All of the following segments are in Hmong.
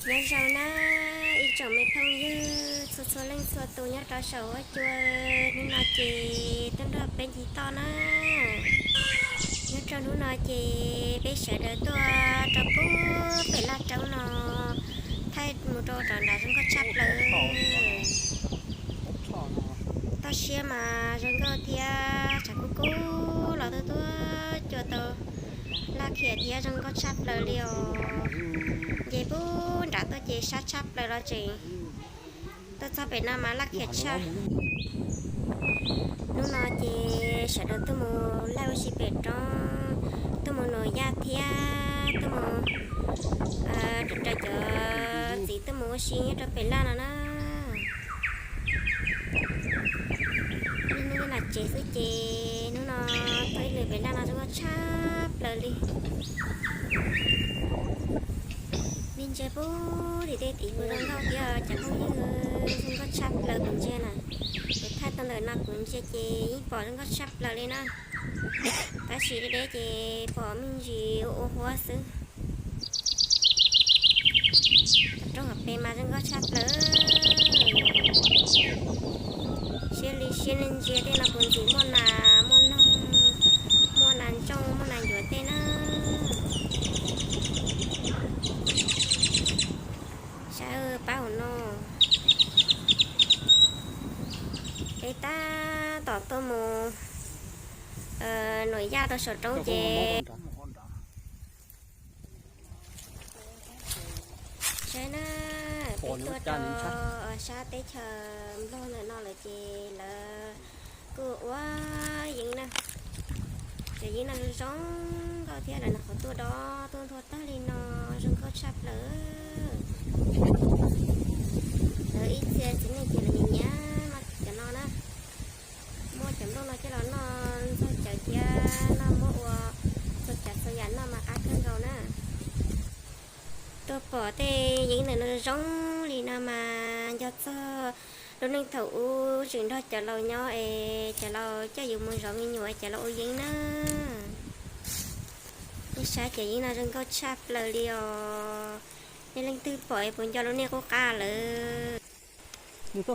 Nyob zoo na ib tsoom me phooj ywg txhua txhua leej txhua tus nyob rau saum huab cua, hnub no ces tuaj nrog peb ncig toj na. Nyob rau hnub no ces peb sawv daws tuaj rau pub pem laj roob no, thaij mus rau tom nram zoo nkauj tshaj plaws. Toj siab mas zoo nkauj thiab tshav kub kub los tuaj tuaj cua tau laj khiam thiab zoo nkauj tshaj plaws li os. Nce pub nram tuaj ces sab tshaj plaws los tseem tuaj txog pem no mas laj khiam tshaj. Hnub no ces sawv daws tuaj mus laij ua si pem roob, tuaj mus nuam yaj thiab tuaj mus raws cov txiv tuaj mus ua si nyob rau pem laj no na. Niaj hnub nyob nram tsev xwb ces hnub no tuaj ib lwm pem laj no zoo nkauj tshaj plaws li. Ntsia pub tim tej tid kuj zoo nkauj thiab cov phooj ywg, zoo nkauj tshaj plaws kuv ntsia na. Kuv thaij tau ntawm no kuv ntsia ces yeej pom zoo nkauj tshaj plaws li na. Tab sis deb deb ces pom me ntsis ua ua huab xwb. Roob hauv pes mas zoo nkauj tshaj plaws. Siab li siab li ntsia tej no puas ntxim muaj nas muaj noog, muaj nas ntsooj muaj nas ncuav tej na. Saib pab hauv no, peb tab tom tuaj mus nuam yaj rau saum roob ces saib na, peb tuaj rau sab teb chaws Nplog ntawm no lawm ces lawv kuj ua yeeb na. Cov yeeb no zoo nkauj thiab lawv nyuam qhuav tuaj dob tuaj nthua tag li no, zoo nkauj tshaj plaws. Lawv ib txhia txiv neej ces lawv nyiam nyiam cov no na. Muab cov nplooj no coj los noj ntxuag cawv thiab noj muab ua txhua tsav txhua yam noj mas qab kawg nkaus na. Tuaj pom tej yeeb ntawm no zoo li no mas nco txog lub neej thaum ub tseem nrog cov laus nyob es cov laus coj yus mus zov me nyuam es cov laus ua yeeb na. Nej saib cov yeeb no zoo nkauj tshaj plaws li os. Nej leej twg pom es puas nco lub neej qub qab lawm?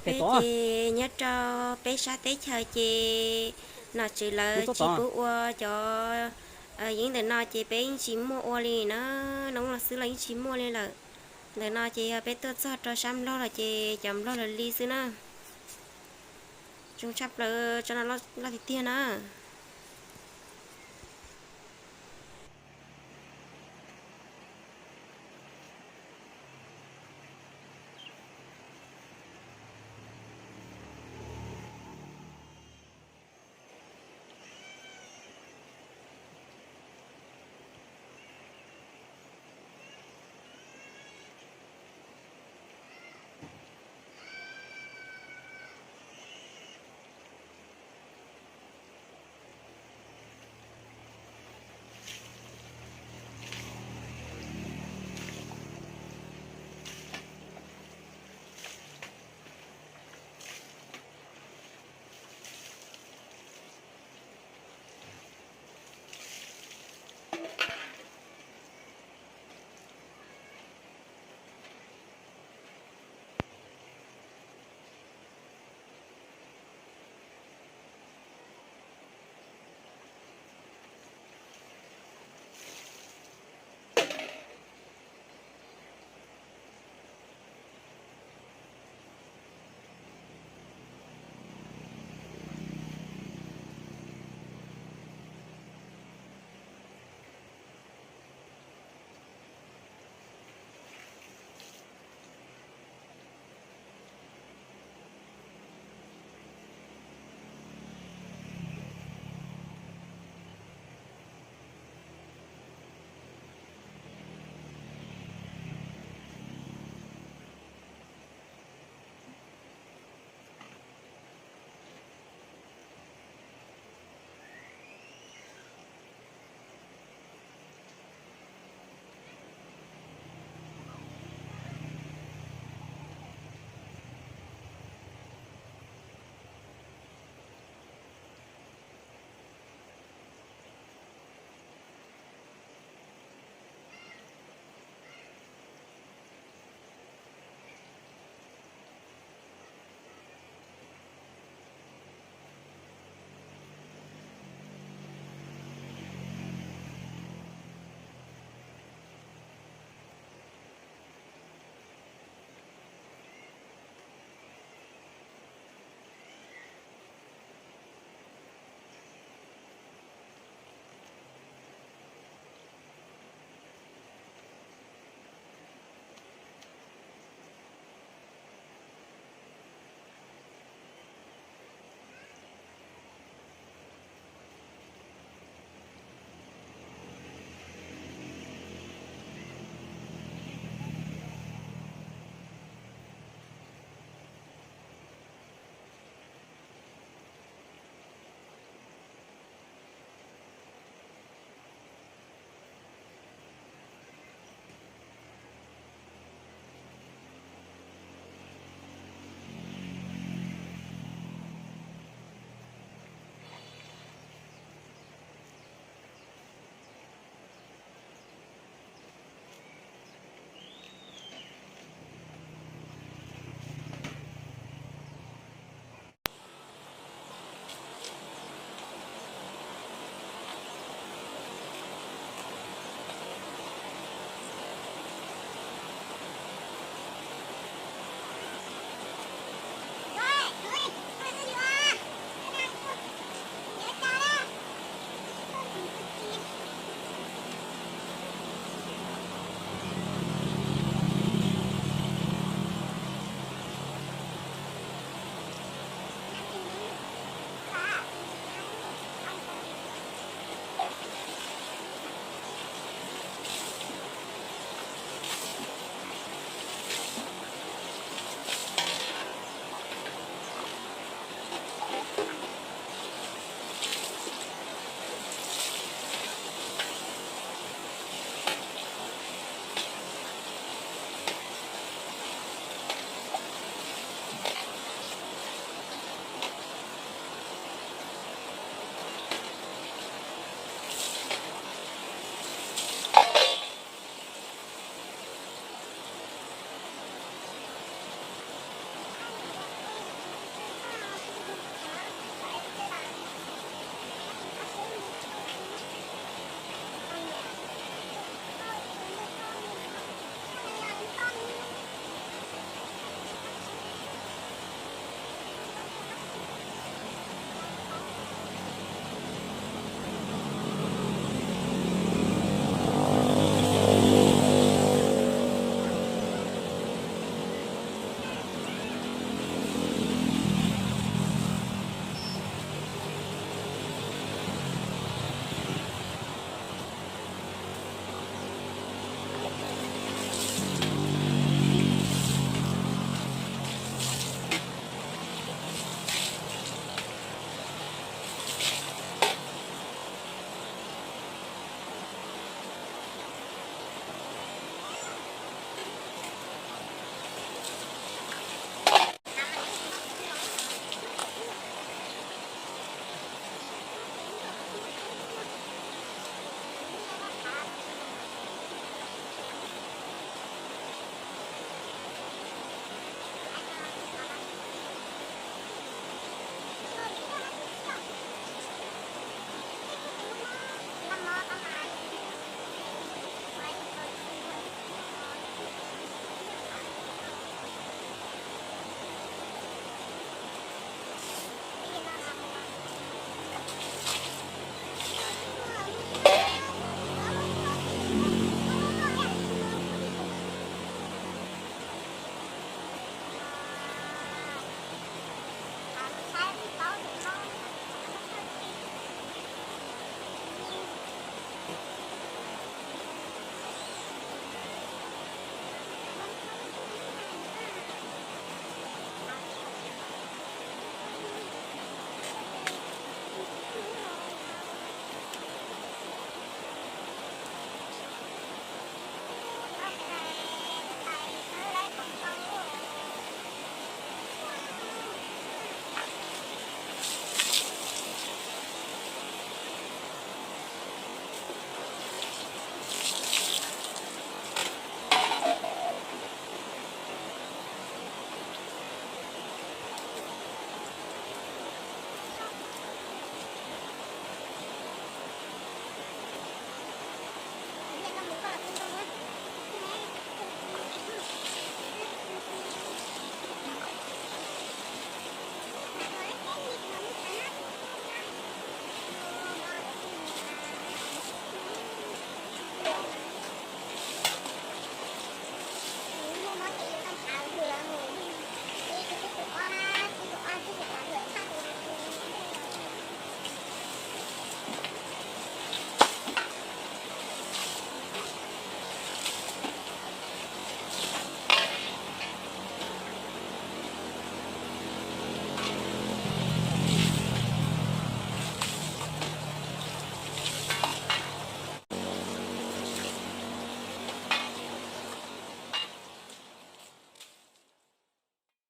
Peb ces nyob rau peb sab teb chaws ces nom tswv lawv tsis pub ua cov yeeb ntawm no ces peb yeej tsis muaj ua li na. Noob los xwb los yeej tsis muaj li lawm. Ntawm no ces yog peb tuaj txog rau sab Nplog los ces cov Nplog lawv li xwb na. Zoo tshaj plaws tso no loj tiag tiag na.